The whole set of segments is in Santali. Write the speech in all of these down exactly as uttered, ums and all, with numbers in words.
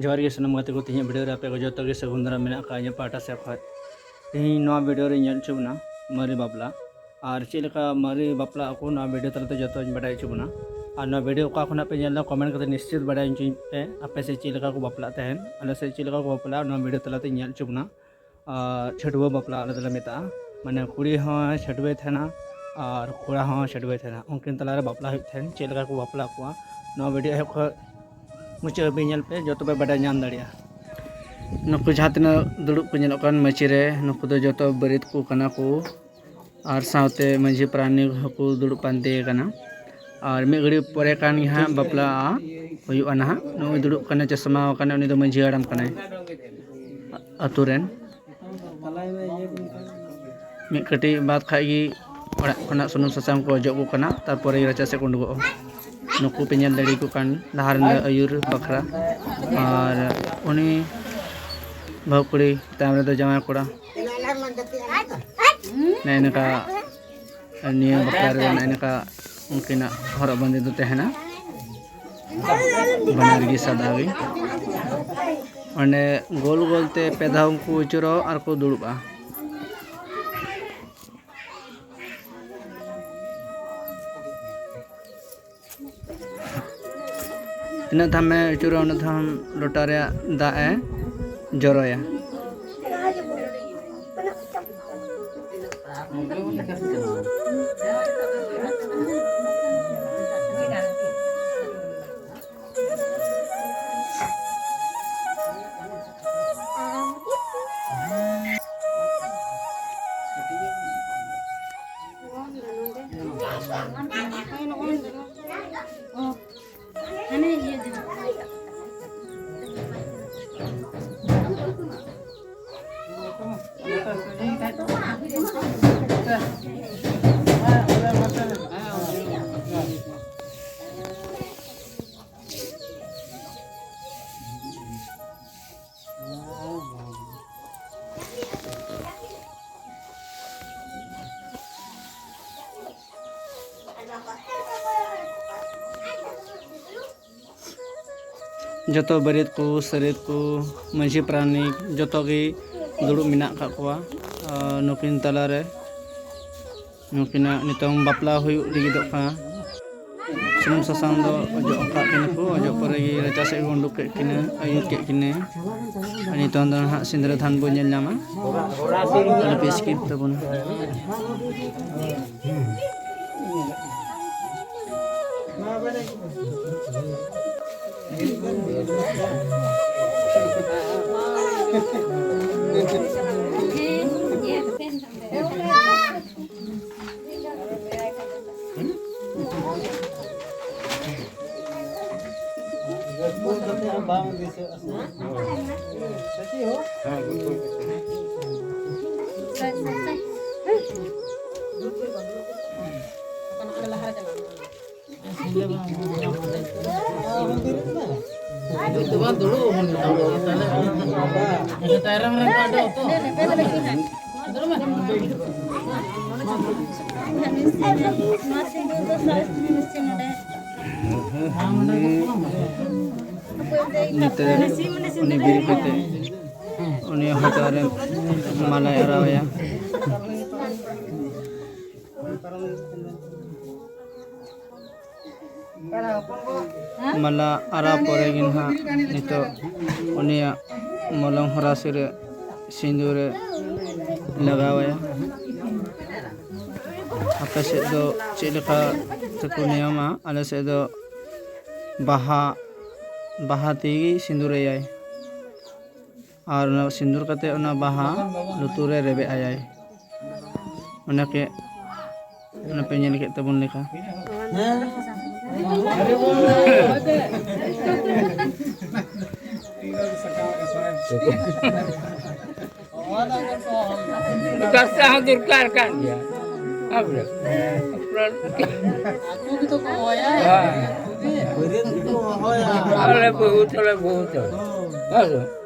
ᱡᱚᱦᱟᱨ ᱜᱮ ᱥᱟᱱᱟᱢ ᱜᱟᱛᱮ ᱠᱚ, ᱛᱮᱦᱮᱧᱟᱜ ᱵᱷᱤᱰᱤᱭᱳ ᱨᱮ ᱟᱯᱮ ᱠᱚ ᱡᱚᱛᱚ ᱜᱮ ᱥᱟᱹᱜᱩᱱ ᱫᱟᱨᱟᱢ ᱢᱮᱱᱟᱜ ᱟᱠᱟᱫ ᱤᱧᱟᱹᱜ ᱯᱟᱦᱴᱟ ᱥᱮᱫ ᱠᱷᱚᱱ᱾ ᱛᱮᱦᱮᱧ ᱱᱚᱣᱟ ᱵᱷᱤᱰᱤᱭᱳ ᱨᱮ ᱧᱮᱞ ᱦᱚᱪᱚ ᱵᱚᱱᱟ ᱢᱟᱹᱨᱤ ᱵᱟᱯᱞᱟ, ᱟᱨ ᱪᱮᱫ ᱞᱮᱠᱟ ᱢᱟᱹᱨᱤ ᱵᱟᱯᱞᱟ ᱟᱠᱚ, ᱱᱚᱣᱟ ᱵᱷᱤᱰᱤᱭᱳ ᱛᱟᱞᱟᱛᱮ ᱡᱚᱛᱚᱧ ᱵᱟᱰᱟᱭ ᱦᱚᱪᱚ ᱵᱚᱱᱟ᱾ ᱟᱨ ᱱᱚᱣᱟ ᱵᱷᱤᱰᱤᱭᱳ ᱚᱠᱟ ᱠᱷᱚᱱᱟᱜ ᱯᱮ ᱧᱮᱞ ᱮᱫᱟ, ᱠᱚᱢᱮᱱᱴ ᱠᱟᱛᱮ ᱱᱤᱥᱪᱤᱛ ᱵᱟᱰᱟᱭ ᱦᱚᱪᱚᱧ ᱯᱮ, ᱟᱯᱮ ᱥᱮᱫ ᱪᱮᱫ ᱞᱮᱠᱟ ᱠᱚ ᱵᱟᱯᱞᱟᱜ ᱛᱟᱦᱮᱱ, ᱟᱞᱮ ᱥᱮᱫ ᱪᱮᱫ ᱞᱮᱠᱟ ᱠᱚ ᱵᱟᱯᱞᱟᱜᱼᱟ, ᱱᱚᱣᱟ ᱵᱷᱤᱰᱤᱭᱳ ᱛᱟᱞᱟᱛᱮᱧ ᱧᱮᱞ ᱦᱚᱪᱚ ᱵᱚᱱᱟ᱾ ᱟᱨ ᱪᱷᱟᱹᱰᱩᱣᱟᱹ ᱵᱟᱯᱞᱟ ᱟᱞᱮ ᱫᱚᱞᱮ ᱢᱮᱛᱟᱜᱼᱟ, ᱢᱟᱱᱮ ᱠᱩᱲᱤ ᱦᱚᱸ ᱪᱷᱟᱹᱰᱩᱣᱟᱹᱭ ᱛᱟᱦᱮᱱᱟ ᱟᱨ ᱠᱚᱲᱟ ᱦᱚᱸ ᱪᱷᱟᱹᱰᱩᱣᱟᱹᱭ ᱛᱟᱦᱮᱱᱟ, ᱩᱱᱠᱤᱱ ᱛᱟᱞᱟᱨᱮ ᱵᱟᱯᱞᱟ ᱦᱩᱭᱩᱜ ᱛᱟᱦᱮᱱ᱾ ᱪᱮᱫ ᱞᱮᱠᱟ ᱠᱚ ᱵᱟᱯᱞᱟ ᱠᱚᱣᱟ, ᱱᱚᱣᱟ ᱵᱷᱤᱰᱤᱭᱳ ᱮᱦᱚᱵ ᱠᱷᱚᱱ ᱢᱩᱪᱟᱹᱫ ᱦᱟᱹᱵᱤᱡ ᱧᱮᱞ ᱯᱮ, ᱡᱚᱛᱚ ᱯᱮ ᱵᱟᱰᱟᱭ ᱧᱟᱢ ᱫᱟᱲᱮᱭᱟᱜᱼᱟ᱾ ᱱᱩᱠᱩ ᱡᱟᱦᱟᱸ ᱛᱤᱱᱟᱹᱜ ᱫᱩᱲᱩᱵ ᱠᱚ ᱧᱮᱞᱚᱜ ᱠᱟᱱ ᱢᱟᱹᱪᱤ ᱨᱮ, ᱱᱩᱠᱩ ᱫᱚ ᱡᱚᱛᱚ ᱵᱟᱹᱨᱭᱟᱹᱛ ᱠᱚ ᱠᱟᱱᱟ ᱠᱚ, ᱟᱨ ᱥᱟᱶᱛᱮ ᱢᱟᱹᱡᱷᱤ ᱯᱟᱨᱟᱱᱤᱠ ᱦᱚᱸᱠᱚ ᱫᱩᱲᱩᱵ ᱯᱟᱱᱛᱮ ᱟᱠᱟᱱᱟ᱾ ᱟᱨ ᱢᱤᱫ ᱜᱷᱟᱹᱲᱤᱡ ᱯᱚᱨᱮ ᱠᱷᱟᱱ ᱜᱮ ᱦᱟᱸᱜ ᱵᱟᱯᱞᱟ ᱦᱩᱭᱩᱜᱼᱟ ᱱᱟᱦᱟᱜ᱾ ᱱᱩᱜᱼᱩᱭ ᱫᱩᱲᱩᱵ ᱠᱟᱱᱟ, ᱪᱚᱥᱢᱟ ᱟᱠᱟᱱᱟ, ᱩᱱᱤ ᱫᱚ ᱢᱟᱹᱡᱷᱤ ᱦᱟᱲᱟᱢ ᱠᱟᱱᱟᱭ ᱟᱹᱛᱩ ᱨᱮᱱ᱾ ᱢᱤᱫ ᱠᱟᱹᱴᱤᱡ ᱵᱟᱫ ᱠᱷᱟᱡ ᱜᱮ ᱚᱲᱟᱜ ᱠᱷᱚᱱᱟᱜ ᱥᱩᱱᱩᱢ ᱥᱟᱥᱟᱝ ᱠᱚ ᱚᱡᱚᱜ ᱟᱠᱚ ᱠᱟᱱᱟ, ᱛᱟᱨᱯᱚᱨᱮ ᱨᱟᱪᱟ ᱥᱮᱫ ᱠᱚ ᱩᱰᱩᱠᱚᱜᱼᱟ᱾ ᱱᱩᱠᱩ ᱯᱮ ᱧᱮᱞ ᱫᱟᱲᱮᱭᱟᱠᱚ ᱠᱟᱱ ᱞᱟᱦᱟ ᱨᱮᱱ ᱫᱚ ᱟᱹᱭᱩᱨ ᱵᱟᱠᱷᱨᱟ, ᱟᱨ ᱩᱱᱤ ᱵᱟᱹᱦᱩ ᱠᱩᱲᱤ ᱛᱟᱭᱚᱢ ᱨᱮᱫᱚ ᱡᱟᱶᱟᱭ ᱠᱚᱲᱟ᱾ ᱱᱮᱜᱼᱮ ᱱᱚᱝᱠᱟ ᱱᱤᱭᱟᱹ ᱵᱟᱯᱞᱟ ᱨᱮᱫᱚ ᱱᱮᱜᱼᱮ ᱱᱚᱝᱠᱟ ᱩᱱᱠᱤᱱᱟᱜ ᱦᱚᱨᱚᱜ ᱵᱟᱸᱫᱮ ᱫᱚ ᱛᱟᱦᱮᱱᱟ, ᱵᱟᱱᱟᱨ ᱜᱮ ᱥᱟᱫᱟ ᱜᱮ᱾ ᱚᱸᱰᱮ ᱜᱳᱞ ᱜᱳᱞ ᱛᱮ ᱯᱮ ᱫᱷᱟᱣ ᱠᱚ ᱟᱹᱪᱩᱨᱚᱜ ᱟᱨ ᱠᱚ ᱫᱩᱲᱩᱵᱼᱟ᱾ ᱛᱤᱱᱟᱹᱜ ᱫᱷᱟᱣᱮᱢ ᱟᱹᱪᱩᱨᱟ, ᱩᱱᱟᱹᱜ ᱫᱷᱟᱣ ᱞᱚᱴᱟ ᱨᱮᱭᱟᱜ ᱫᱟᱜ ᱮ ᱡᱚᱨᱚᱭᱟ᱾ ᱡᱚᱛᱚ ᱵᱟᱹᱨᱭᱟᱹᱛ ᱠᱚ, ᱥᱟᱹᱨᱭᱟᱹᱛ ᱠᱚ, ᱢᱟᱹᱡᱷᱤ ᱯᱟᱨᱟᱱᱤᱠ ᱡᱚᱛᱚ ᱜᱮ ᱫᱩᱲᱩᱵ ᱢᱮᱱᱟᱜ ᱟᱠᱟᱫ ᱠᱚᱣᱟ᱾ ᱟᱨ ᱱᱩᱠᱤᱱ ᱛᱟᱞᱟᱨᱮ ᱱᱩᱠᱤᱱᱟᱜ ᱱᱤᱛᱚᱝ ᱵᱟᱯᱞᱟ ᱦᱩᱭᱩᱜ ᱞᱟᱹᱜᱤᱫᱚᱜ ᱠᱟᱱᱟ᱾ ᱥᱩᱱᱩᱢ ᱥᱟᱥᱟᱝ ᱫᱚ ᱚᱡᱚᱜ ᱟᱠᱟᱫ ᱠᱤᱱᱟ ᱠᱚ, ᱚᱡᱚᱜ ᱯᱚᱨᱮ ᱜᱮ ᱨᱟᱪᱟ ᱥᱮᱫ ᱠᱚ ᱩᱰᱩᱠ ᱠᱮᱫ ᱠᱤᱱᱟ, ᱟᱹᱭᱩᱨ ᱠᱮᱫ ᱠᱤᱱᱟ᱾ ᱟᱨ ᱱᱤᱛᱚᱝ ᱫᱚ ᱱᱟᱦᱟᱜ ᱥᱤᱸᱫᱽᱨᱟᱹ ᱫᱟᱱ ᱵᱚᱱ ᱧᱮᱞ ᱧᱟᱢᱟ᱾ ᱟᱞᱚᱯᱮ skip ᱛᱟᱵᱚᱱᱟ᱾ ᱱᱤᱛᱚᱜ ᱩᱱᱤ ᱵᱮᱨᱮᱫ ᱠᱟᱛᱮ ᱩᱱᱤ ᱦᱚᱴᱚᱜ ᱨᱮ ᱢᱟᱞᱟᱭ ᱟᱨᱟᱣ ᱟᱭᱟ᱾ ᱢᱟᱞᱟ ᱟᱨᱟᱣ ᱯᱚᱨᱮ ᱜᱮ ᱱᱟᱦᱟᱜ ᱱᱤᱛᱚᱜ ᱩᱱᱤᱭᱟᱜ ᱢᱚᱞᱚᱝ ᱦᱚᱨᱟᱥᱤ ᱨᱮ ᱥᱤᱸᱫᱩᱨᱮ ᱞᱟᱜᱟᱣ ᱟᱭᱟ᱾ ᱟᱯᱮ ᱥᱮᱫ ᱫᱚ ᱪᱮᱫ ᱞᱮᱠᱟ ᱛᱮᱠᱚ ᱱᱤᱭᱚᱢᱟ? ᱟᱞᱮ ᱥᱮᱫ ᱫᱚ ᱵᱟᱦᱟ, ᱵᱟᱦᱟ ᱛᱮᱜᱮ ᱥᱤᱸᱫᱩᱨ ᱟᱭᱟᱭ᱾ ᱟᱨ ᱚᱱᱟ ᱥᱤᱸᱫᱩᱨ ᱠᱟᱛᱮ ᱚᱱᱟ ᱵᱟᱦᱟ ᱞᱩᱛᱩᱨ ᱨᱮ ᱨᱮᱵᱮᱫ ᱟᱭᱟᱭ᱾ ᱚᱱᱟ ᱯᱮ, ᱚᱱᱟ ᱯᱮ ᱧᱮᱞ ᱠᱮᱫ ᱛᱟᱵᱚᱱ ᱞᱮᱠᱟ᱾ ᱫᱚᱨᱠᱟᱨ ᱦᱚᱸ ᱫᱚᱨᱠᱟᱨ ᱠᱟᱱ ᱜᱮᱭᱟ᱾ ᱟᱵᱚ ᱟᱠᱚ ᱜᱮᱛᱚ ᱠᱚ ᱦᱚᱦᱚᱭᱟ᱾ ᱦᱮᱸ᱾ ᱵᱟᱹᱨᱭᱟᱹᱛ ᱠᱚ ᱦᱚᱦᱚᱭᱟ᱾ ᱟᱞᱮ ᱵᱟᱹᱦᱩ ᱛᱟᱞᱮ ᱵᱟᱹᱦᱩ ᱛᱟᱞᱮ᱾ ᱦᱳᱭ᱾ ᱦᱮᱸ ᱥᱮ?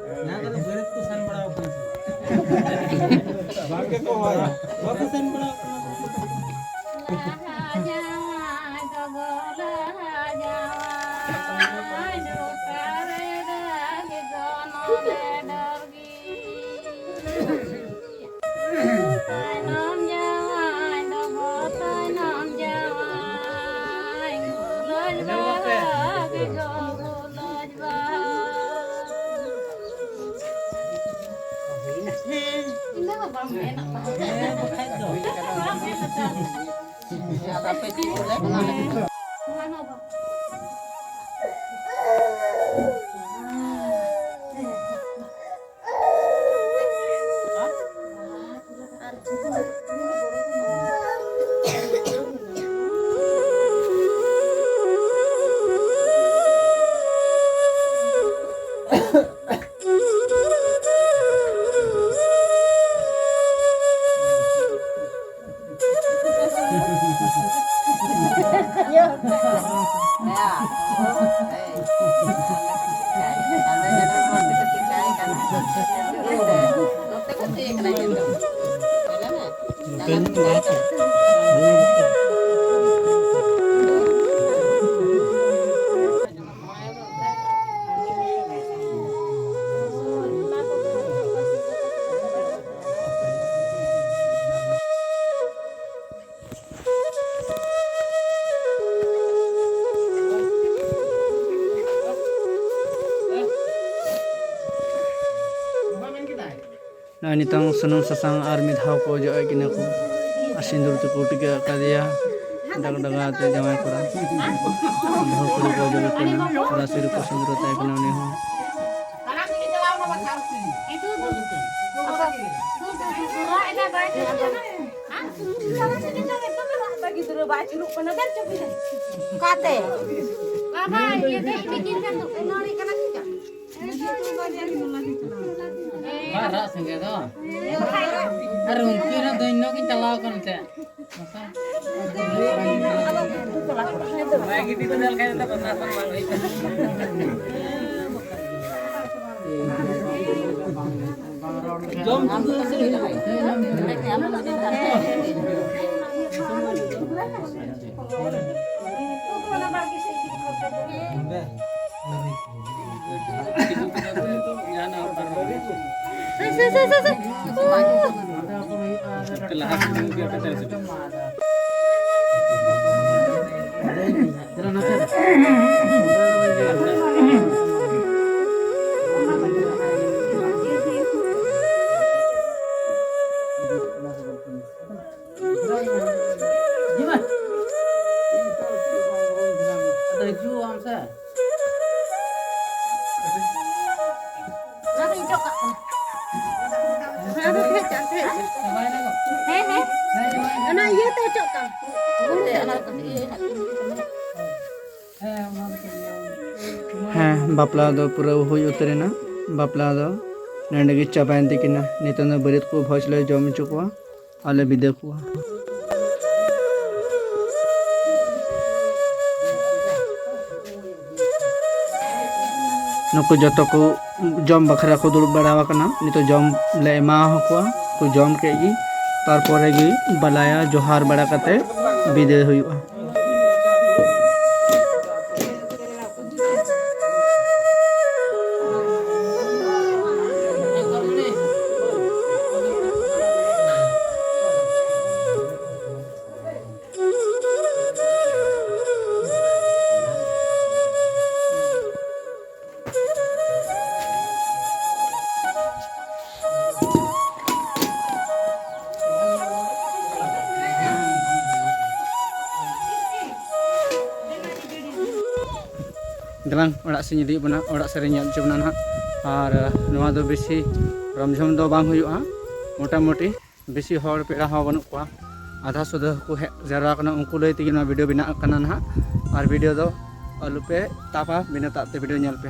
ᱡᱟᱦᱟᱸ ᱠᱚᱨᱮ ᱵᱟᱹᱨᱭᱟᱹᱛ ᱠᱚ ᱥᱮᱱ ᱵᱟᱲᱟ ᱟᱠᱟᱱᱟ ᱥᱮ? ᱵᱟᱝ ᱜᱮᱠᱚ ᱦᱚᱦᱚᱭᱟ᱾ ᱵᱟᱠᱚ ᱥᱮᱱ ᱵᱟᱲᱟ ᱟᱠᱟᱱᱟ ᱥᱮ? ᱛᱟᱭᱱᱚᱢ ᱡᱟᱶᱟᱭ ᱫᱚ ᱜᱚ ᱛᱟᱭᱱᱚᱢ ᱡᱟᱶᱟᱭ, ᱜᱩᱞᱟᱹᱡ ᱵᱟᱦᱟ ᱜᱮ ᱜᱚ ᱜᱩᱞᱟᱹᱡ ᱵᱟᱦᱟ᱾ ᱦᱮᱸ, ᱤᱱᱟᱹ ᱢᱟ ᱵᱟᱝ ᱢᱮᱱᱚᱜ ᱛᱟᱦᱮᱸ᱾ ᱦᱮᱸ, ᱵᱟᱠᱷᱟᱡ ᱫᱚ᱾ ᱵᱟᱝ ᱢᱮᱱᱚᱜ ᱛᱟᱦᱮᱸ᱾ ᱟᱫᱚ ᱟᱯᱮ ᱪᱮᱫ ᱠᱚ ᱞᱟᱹᱭ ᱠᱟᱱᱟ? ᱱᱚᱜᱼᱚᱭ ᱱᱤᱛᱚᱝ ᱥᱩᱱᱩᱢ ᱥᱟᱥᱟᱝ ᱟᱨ ᱢᱤᱫ ᱫᱷᱟᱣ ᱠᱚ ᱚᱡᱚᱜ ᱮᱫ ᱠᱤᱱᱟ ᱠᱚ, ᱟᱨ ᱥᱤᱸᱫᱩᱨ ᱛᱮᱠᱚ ᱴᱤᱠᱟᱹᱜ ᱟᱠᱟᱫᱮᱭᱟ᱾ ᱰᱟᱜᱽ ᱰᱟᱜᱟ ᱟᱛᱮ ᱡᱟᱶᱟᱭ ᱠᱚᱲᱟ, ᱵᱟᱹᱦᱩ ᱠᱩᱲᱤ ᱠᱚ ᱚᱡᱚᱜ ᱮᱫ ᱠᱤᱱᱟ, ᱠᱚᱲᱟ ᱥᱤᱨ ᱠᱚ ᱥᱤᱸᱫᱩᱨ ᱟᱛᱟᱭ ᱠᱟᱱᱟ ᱩᱱᱤ ᱦᱚᱸ᱾ ᱜᱤᱫᱽᱨᱟᱹ ᱵᱟᱭ ᱟᱹᱪᱩᱨᱚᱜ ᱠᱟᱱᱟ, ᱫᱮᱱ ᱪᱚ ᱵᱤᱱ᱾ ᱚᱠᱟᱛᱮ? ᱵᱟᱵᱟ, ᱤᱭᱟᱹ ᱫᱮᱡ ᱞᱟᱹᱜᱤᱫ ᱠᱷᱟᱱ ᱫᱚ ᱩᱱᱟᱹᱲᱤ ᱠᱟᱱᱟ ᱪᱮᱫ? ᱵᱟᱝ ᱨᱟᱜ ᱥᱟᱸᱜᱮ ᱫᱚ᱾ ᱟᱨ ᱩᱱᱠᱩ ᱨᱮᱱ ᱫᱚ ᱤᱧ ᱜᱤᱧ ᱪᱟᱞᱟᱣ ᱟᱠᱟᱱ ᱛᱮ᱾ ᱡᱚᱢ ᱪᱩᱰᱩ ᱥᱮ ᱦᱩᱭᱩᱜᱼᱟ᱾ ᱥᱮ, ᱥᱮ, ᱥᱮ, ᱥᱮ, ᱥᱮ᱾ ᱦᱮᱸ, ᱦᱮᱸ᱾ ᱚᱱᱟ ᱤᱭᱟᱹ ᱛᱮ ᱚᱪᱚᱜ ᱠᱟᱱ᱾ ᱦᱮᱸ, ᱵᱟᱯᱞᱟ ᱫᱚ ᱯᱩᱨᱟᱹ ᱦᱩᱭ ᱩᱛᱟᱹᱨ ᱮᱱᱟ᱾ ᱵᱟᱯᱞᱟ ᱫᱚ ᱱᱚᱸᱰᱮ ᱜᱮ ᱪᱟᱵᱟᱭᱮᱱ ᱛᱟᱹᱠᱤᱱᱟ᱾ ᱱᱤᱛᱚᱝ ᱫᱚ ᱵᱟᱹᱨᱭᱟᱹᱛ ᱠᱚ ᱵᱷᱚᱡᱽ ᱞᱮ ᱡᱚᱢ ᱦᱚᱪᱚ ᱠᱚᱣᱟ᱾ ᱟᱞᱮ ᱵᱤᱫᱟᱹ ᱠᱚᱣᱟ᱾ ᱱᱩᱠᱩ ᱡᱚᱛᱚ ᱠᱚ ᱡᱚᱢ ᱵᱟᱠᱷᱨᱟ ᱠᱚ ᱫᱩᱲᱩᱵ ᱵᱟᱲᱟ ᱟᱠᱟᱱᱟ᱾ ᱱᱤᱛᱚᱜ ᱡᱚᱢ ᱞᱮ ᱮᱢᱟ ᱟᱠᱚᱣᱟ, ᱠᱚ ᱡᱚᱢ ᱠᱮᱫ ᱜᱮ, ᱛᱟᱨᱯᱚᱨᱮ ᱜᱮ ᱵᱟᱞᱟᱭᱟ ᱡᱚᱦᱟᱨ ᱵᱟᱲᱟ ᱠᱟᱛᱮ ᱵᱤᱫᱟᱹᱭ ᱦᱩᱭᱩᱜᱼᱟ᱾ ᱫᱮᱞᱟᱝ, ᱚᱲᱟᱜ ᱥᱮᱫ ᱤᱧ ᱤᱫᱤᱭᱮᱫ ᱵᱚᱱᱟ, ᱚᱲᱟᱜ ᱥᱮᱫ ᱨᱮᱧ ᱧᱮᱞ ᱦᱚᱪᱚ ᱵᱚᱱᱟ ᱱᱟᱦᱟᱜ᱾ ᱟᱨ ᱱᱚᱣᱟ ᱫᱚ ᱵᱮᱥᱤ ᱨᱚᱢᱡᱷᱚᱢ ᱫᱚ ᱵᱟᱝ ᱦᱩᱭᱩᱜᱼᱟ, ᱢᱚᱴᱟᱢᱩᱴᱤ ᱵᱮᱥᱤ ᱦᱚᱲ ᱯᱮᱲᱟ ᱦᱚᱸ ᱵᱟᱹᱱᱩᱜ ᱠᱚᱣᱟ᱾ ᱟᱫᱷᱟ ᱥᱩᱫᱷᱟᱹ ᱠᱚ ᱦᱮᱡ ᱡᱟᱣᱨᱟ ᱟᱠᱟᱱᱟ, ᱩᱱᱠᱩ ᱞᱟᱹᱭ ᱛᱮᱜᱮ ᱱᱚᱣᱟ ᱵᱷᱤᱰᱤᱭᱳ ᱵᱮᱱᱟᱜ ᱠᱟᱱᱟ ᱱᱟᱦᱟᱜ᱾ ᱟᱨ ᱵᱷᱤᱰᱤᱭᱳ ᱫᱚ ᱟᱞᱚᱯᱮ ᱛᱟᱯᱟ, ᱵᱤᱱᱟᱹ ᱛᱟᱵ ᱛᱮ ᱵᱷᱤᱰᱤᱭᱳ ᱧᱮᱞ ᱯᱮ᱾